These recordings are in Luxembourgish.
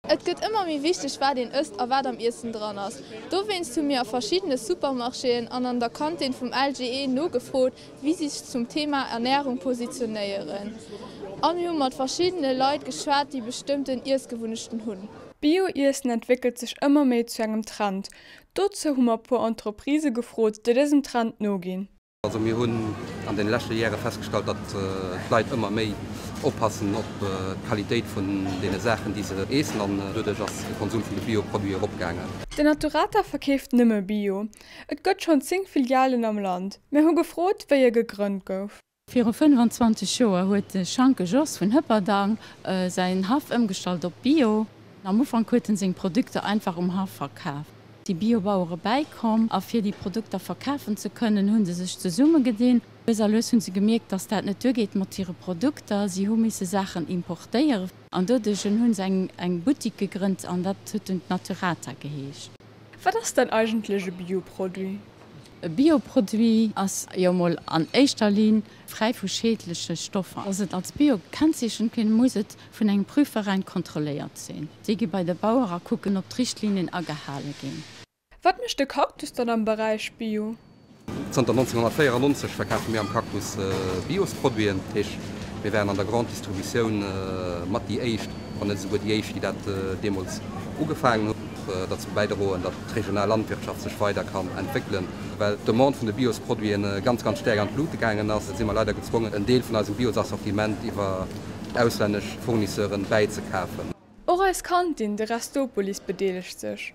Et gëtt ëmmer méi wichteg wat een ësst a wat am Iessen dran ass. Dowéinst hu mir a verschiddene Supermarchéen an an der Kantin vum LGE nogefrot, wéi si sech zum Thema Ernärung positionéieren. A mir hu mat verschiddene Leit geschwat, déi bestëmmten Iessgewunnechten hunn. Bio-Iessen entwéckelt sech ëmmer méi zu engem Trend. Dozou hu mer puer Entreprisë gefrot, déi dësem Trend noginn. Also mir hunn an deene leschte Järe festgestallt, datt d'Leit ëmmer méi oppassen op d'Qualitéit vun deene Saachen, déi se eessen an doduerch ass de Konsum vun de Bio-Produite eropgaangen. Den Naturata verkeeft nëmme Bio. Et gëtt schonn 10 Filialen am Land. Mir hu gefrot, wéi e gegrënnt gouf. Viru 25 Joer huet de Schanke Jos vun Hëpperdang säin Haff ëmgestallt op Bio. Am Ufank huet en seng Produkter einfach um Haff verkaf. Si Biobauere bäikomm a fir déi Produkter verkafen ze kënnen, hu se sech zesummegedinn. Lues a lues hu se gemierkt, dass dat net duergeet mat hire Produkter. Si hu misse Saachen importéieren an doduerch hu se eng Buttik gegrënnt an dat huet dunn d'Naturata geheescht. Wat ass dann eigentlech e Bioproduit? E Bioproduit ass jo mol an éischter Linn fräi vu schädleche Stoffer. Dass et als Bio gekennzeechent ginn, muss et vun engem Prüfveräin kontrolléiert sinn. Déi gi bei de Bauer a kucken, ob d'Richtlinien agehale ginn. Wat mécht de Cactus dann am Beräich Bio? Zanter 1994 verkafe mir am Cactus Biosproduiten. Dat heescht, mir waren an der Grande Distributioun mat déi éischt, wann net esouguer déi éischt, déi dat deemools ugefaangen hunn, derzou bäidroen, datt d'regional Landwirtschaft sech weider kann entwéckelen. Well d'Demande vun de Biosproduiten ganz, ganz staark an d'Lut gaangen ass, si mer leider gezwongen, en Deel vun eisem Biosassortiment iwwer auslännesch Fournisseuren bäizekafen. Och eis Kantin, de Restopolis, bedeelegt sech.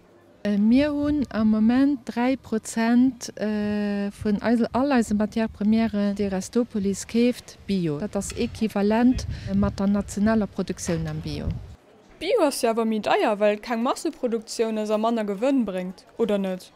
Mir hunn am Moment 3 Prozent vun all eise Matières premières, déi Restopolis keeft, Bio. Dat ass equivalent mat der nationaler Produktioun am Bio. Bio ass jo awer méi deier, well et keng Masseproduktioun ass a manner Gewënn bréngt, oder net?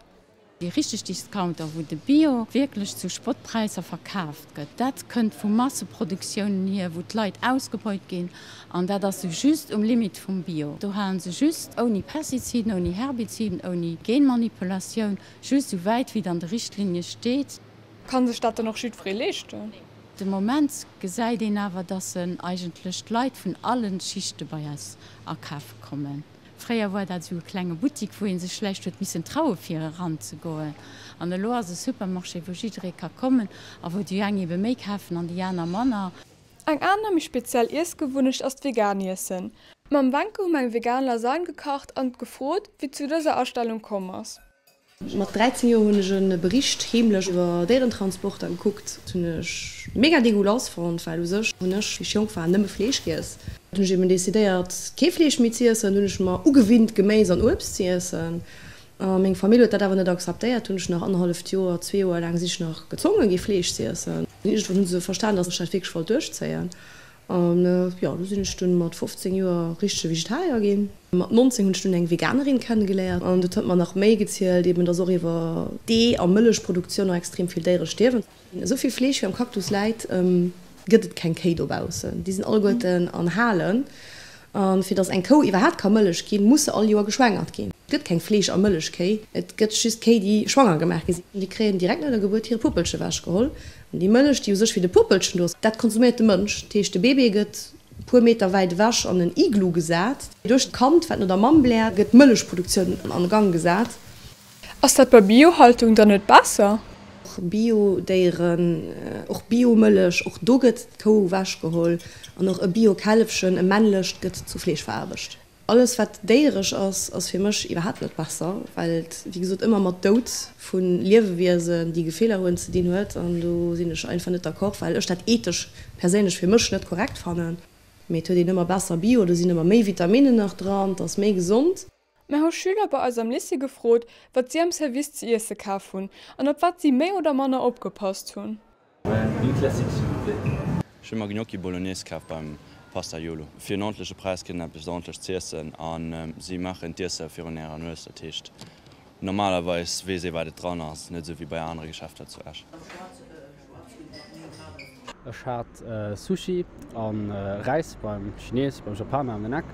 Déi richteg Discounter, wou de Bio wierklech zu Spottpräisser verkaaft gëtt, dat kënnt vu Masseproduktiounen hier, wou d'Leit ausgebeut ginn. An dat ass sou just um Limit vum Bio. Do halen se just ouni Pestiziden, ouni Herbiziden, ouni Genmanipulatioun, just sou wäit wéi et an de Richtlinie steet. Kann sech dat dann och jiddweree leeschten? De Moment gesäit een awer, dass eigentlech d'Leit vun allen Schichte bei eis akafe kommen. Fréier war dat esou e klenge Buttik, wou ee sech vläicht huet missen traue fir eranzegoen. An elo ass e Supermarché, wou jidderee ka kommen a wou déi eng ebe méi kafen an déi aner manner. Eng aner méi speziell Iessgewunnecht ass d'vegan Iessen. Mam Wencke hu mer eng vegan Lasagne gekacht an gefrot, wéi zu dëser Astellung komm ass. Mat 13 Joer hunn ech e Bericht heemlech iwwer Déierentransporter gekuckt. Dat hunn ech mega degueulass fonnt, well u sech hunn ech, wéi ech jonk war, nëmme Fleesch giess. Dunn hunn ech eben decidéiert, kee Fleesch méi z'iessen. Dunn hunn ech mer ugewinnt, Geméis an Uebst z'iessen. A meng Famill huet dat awer net akzeptéiert. Dunn hunn ech nach annerhalleft Joer, zwee Joer laang si ech nach gezwonge gi Fleesch z'iessen. Iergendwann hu se verstan, datt ech dat wierklech wollt duerchzéien. An jo, du sinn ech dunn mat 15 Joer richtege Vegetarier ginn. Mat 19 hunn ech dunn eng Veganerin kennegeléiert an dat huet mer nach méi gezielt, eben dass och iwwer d'Ee a Mëllechproduktioun och extrem vill Déiere stierwen. Esou vill Fleesch wéi am Cactus läit, gëtt et keng Kéi dobaussen. Déi sinn alleguerten an Halen. A fir dass eng Kou iwwerhaapt ka Mëllech ginn, muss se all Joer geschwängert ginn. Et gëtt keng Fleesch a Mëllechkéi, et gëtt just Kéi, déi schwanger gemaach gi sinn. Déi kréien direkt no der Gebuert hire Puppelche ewechgeholl. An déi Mëllech, déi u sech fir de Puppelchen do ass, dat konsuméiert de Mënsch. Dat heescht, de Bébé gëtt e puer Meter wäit ewech an en Iglu gesat. Duerch d'Kand, wat no der Mamm bläert, gëtt d'Mëllechproduktioun an Gang gesat. Ass dat bei Biohaltung dann net besser? Och Bio-Déieren, och Bio-Mëllech, och do gëtt d'Kou ewechgeholl. An och e Bio-Källefchen, e männlecht, gëtt zu Fleesch veraarbecht. Alles wat déieresch ass, ass fir mech iwwerhaapt net besser, well et wéi gesot ëmmer mat Doud vu Liewewiesen, déi Gefiller hunn, ze dinn huet. An do sinn ech einfach net d'accord, well ech dat ethesch perséinlech fir mech net korrekt fannen. Mee et huet een ëmmer besser Bio, do sinn ëmmer méi Vitaminnen nach dran, et ass méi gesond. Mer hu Schüler bei eis am Lycée gefrot, wat si am Service ze iesse kaf hunn an op wat si méi oder manner opgepasst hunn. Ech hu mer Gnocchi Bolognese kaf beim Pastaiolo. Fir en ordentleche Präis kritt een eppes ordentlech z'iessen a si maachen d'Iesse virun ärer Nues. Dat heescht normalerweis weess ee wat et dran ass, net esou wéi bei anere Geschäfter zu Esch. Ech hat Sushi an Räis beim Chines, beim Japaner an den Eck.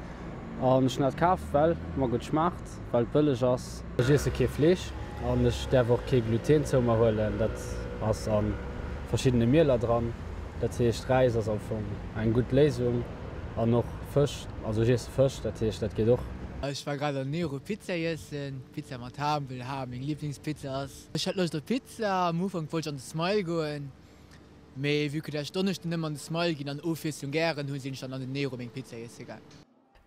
An ech hun dat kaf well et mer gutt schmaacht, well et bëlleg ass. Ech iesse kee Fleesch an ech däerf och kee Gluten zou mer huelen. Dat ass a verschiddene Mieler dran. Dat heescht Räis ass am Fong eng gutt Léisung an och Fësch. Also ech iesse Fësch, dat heescht dat geet och. Ech war grad an Nero Pizza iessen, Pizza mat Ham, well Ham meng Lieblingspizza ass. Ech hat Loscht op Pizza, am Ufank wollt ech an de Smile goen, mee vue que ech Donneschden nëmmen an de Smile ginn an Ofwiesslung gären hunn, sinn ech dann an den Nero meng Pizza iesse gaang.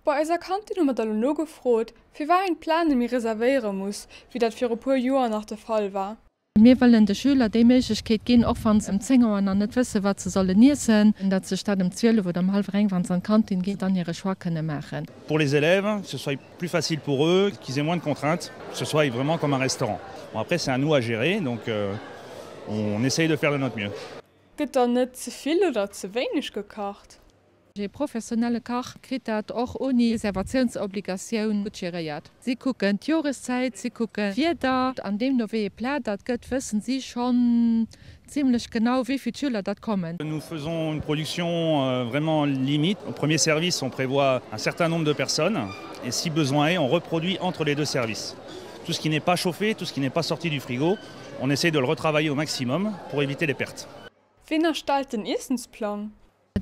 Bei eiser Kantin hu mer da lo nogefrot, firwat een d'Planen méi reservéiere muss, wéi dat viru puer Joer nach de Fall war. Mir wëllen de Schüler déi Méiglechkeet ginn, och wa se ëm 10 Auer nach net wëssen, wat se sollen iessen, datt se sech dat ëm 12 oder ëm hallwer eng, wa se an d'Kantin ginn, dann hire Choix kënne maachen. Pour les élèves, que ce soit plus facile pour eux, qu'ils aient moins de contraintes, que ce soit vraiment comme un restaurant. Bon après c'est à nous à gérer, donc on essaye de faire de notre mieux. Gëtt dann net ze vill oder ze wéineg gekacht? Ee professionelle Kach kritt dat och ouni Reservatiounsobligatioun gutt geréiert. Si kucken d'Joreszäit, si kucken d'Wieder an deemno wéi ee Plat dat gëtt, wëssen si schonn zimlech genau wéi vill Schüler dat kommen. Nous faisons une production vraiment limite. Au premier service, on prévoit un certain nombre de personnes et si besoin est, on reproduit entre les deux services. Tout ce qui n'est pas chauffé, tout ce qui n'est pas sorti du frigo, on essaye de le retravailler au maximum pour éviter les pertes. Wien erstellt den Iessensplang?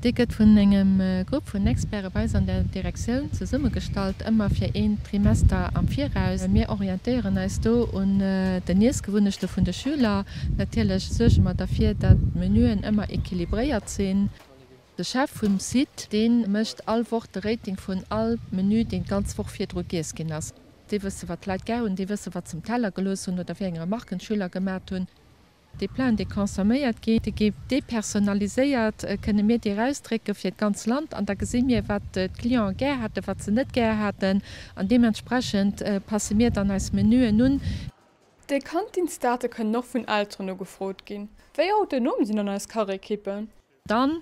Dee gëtt vun engem Grupp vun Experte bei eis an der Direktioun zesummegestallt, ëmmer fir een Trimester am Viraus. Mir orientéieren eis do un den Iessgewunnechte vun de Schüler. Natierlech suerge mer derfir, datt d'Menüen ëmmer equilibréiert sinn. De Chef vum Site, dee mécht all Woch de Rating vun all Menü, deen d'ganz Woch virdru giess ginn ass. Déi wësse wat d'Leit gär hunn, déi wësse wat s'um Teller gelooss hunn oder wéi eng Remarken d'Schüler gemat hunn. Déi Platen, déi consomméiert ginn, déi gi depersonaliséiert, kënne mir déi erausdrécke fir d'ganz Land an da gesi mir, wat d'Clienten gär haten, wat se net gär haten an deementsprechend passe mir dann eis Menüen un. Déi Kantinsdate kënnen och vun Elteren ugefrot ginn. Wéi autonom sinn dann eis Kachekippen? Dann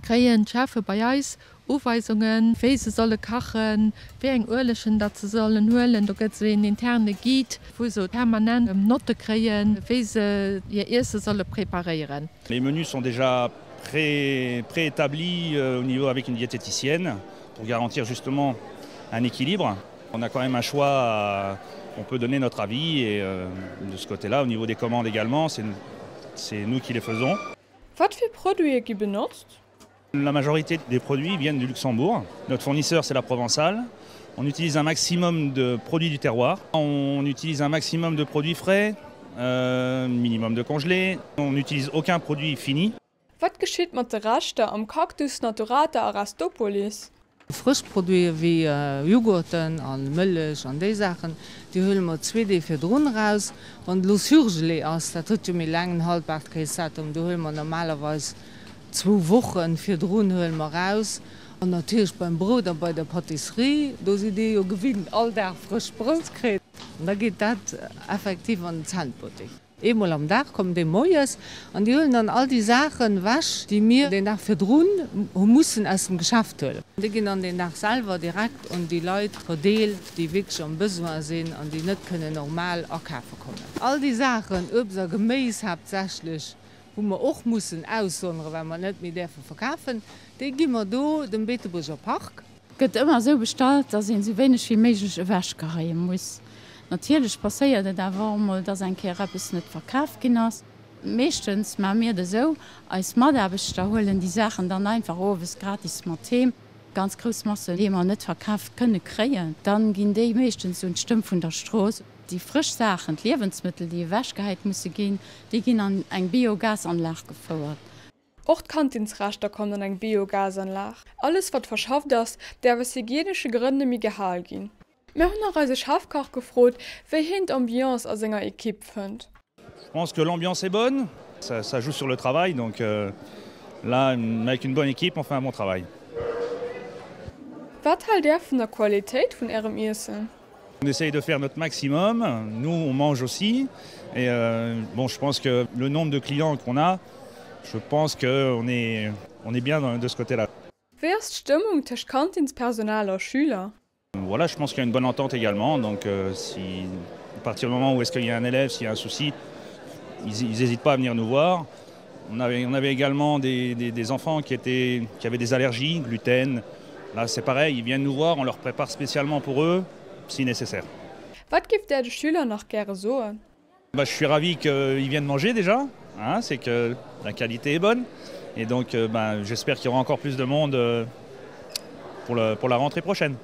kréien d'Cheffe bei eis Uweisungen, wéi se solle kachen, wéi eng Uelegen datt se sollen huelen. Do gëtt esou een interne Guide, wou se permanent Notte kréien, wéi se hir Iesse solle preparéieren. Les menus sont déjà pré préétablis au niveau avec une diététicienne pour garantir justement un équilibre. On a quand même un choix, on peut donner notre avis et de ce côté-là, au niveau des commandes également, c'est nous qui les faisons. Wat fir Produite gi benotzt? La majorité des produits viennent du Luxembourg. Notre fournisseur c'est la Provençale. On utilise un maximum de produits du terroir. On utilise un maximum de produits frais, euh, minimum de congelés. On n'utilise aucun produit fini. Wat geschitt mat de Reschter am Cactus, Naturata a Restopolis? Frësch Produite wéi Jughurten a Mëllech an déi Saachen, déi huele mer zwee Deeg virdrun eraus. Wann et elo Surgelé ass, dat huet jo méi laangen Haltbarkeitsdatum, do huele mer normalerweis zwou Woche virdrun huele mer eraus. An natierlech beim Brout a bei der Pâtisserie, do sidd Dir jo gewinnt all Dag frëscht Brout ze kréien. An da geet dat effektiv an den Zentbuttek. Eemol am Dag kommen déi moies an déi huelen dann all déi Saachen ewech, déi mir deen Dag virdrun hu mussen aus dem Geschäft huelen. Déi ginn dann deen Dag selwer direkt un déi Leit verdeelt, déi wierklech am Besoin sinn an déi net kënnen normal akafe kommen. All déi Saachen, Uebst a Geméis haaptsächlech, wou mer och mussen aussonneren, well mer et net méi däerfe verkafen, déi gi mer do dem Beetebuerger Park. Gëtt ëmmer esou bestallt, dass een esou wéineg wéi méiglech ewechgeheie muss. Natierlech passéiert et awer och mol, dass eng Kéier eppes net verkaf ginn ass. Meeschtens maache mir et esou, eis Mataarbechter huelen déi Saachen dann einfach owes gratis mat heem. Ganz grouss Massen, déi mer net verkaaft kënne kréien, dann ginn déi meeschtens un d'Stëmm vun der Strooss. Déi frësch Saachen, d'Liewensmëttel, déi ewechgehäit musse ginn, déi ginn an eng Biogasanlag gefouert. Och d'Kantinsreschter kommen an eng Biogasanlag. Alles wat verschafft ass, däerf aus hygienesche Grënn nemmi gehal ginn. Mir hunn nach eise Chefkach gefrot, wéi heen d'Ambiance a senger Ekipp fënnt. Je pense que l'ambiance est bonne, ça, ça joue sur le travail, donc euh, là avec une bonne équipe on fait un bon travail. Wat haalt Där vun der Qualitéit vun Ärem Iessen? On essaye de faire notre maximum, nous on mange aussi et euh, bon je pense que le nombre de clients qu'on a, je pense qu'on est, on est bien de ce côté là. Wéi ass d'Stëmmung tëscht Kantinspersonal a Schüler? Voilà, je pense qu'il y a une bonne entente également donc euh, si à partir du moment où est-ce qu'il y a un élève, s'il y a un souci, ils n'hésitent pas à venir nous voir. On avait, on avait également des, des, des enfants qui, étaient, qui avaient des allergies, gluten. Là c'est pareil, ils viennent nous voir, on leur prépare spécialement pour eux si nécessaire. Wat géift Där de Schüler nach gäre soen? Bah, je suis ravi qu'ils viennent manger déjà, hein, c'est que la qualité est bonne et donc euh, bah, j'espère qu'il y aura encore plus de monde euh, pour, le, pour la rentrée prochaine.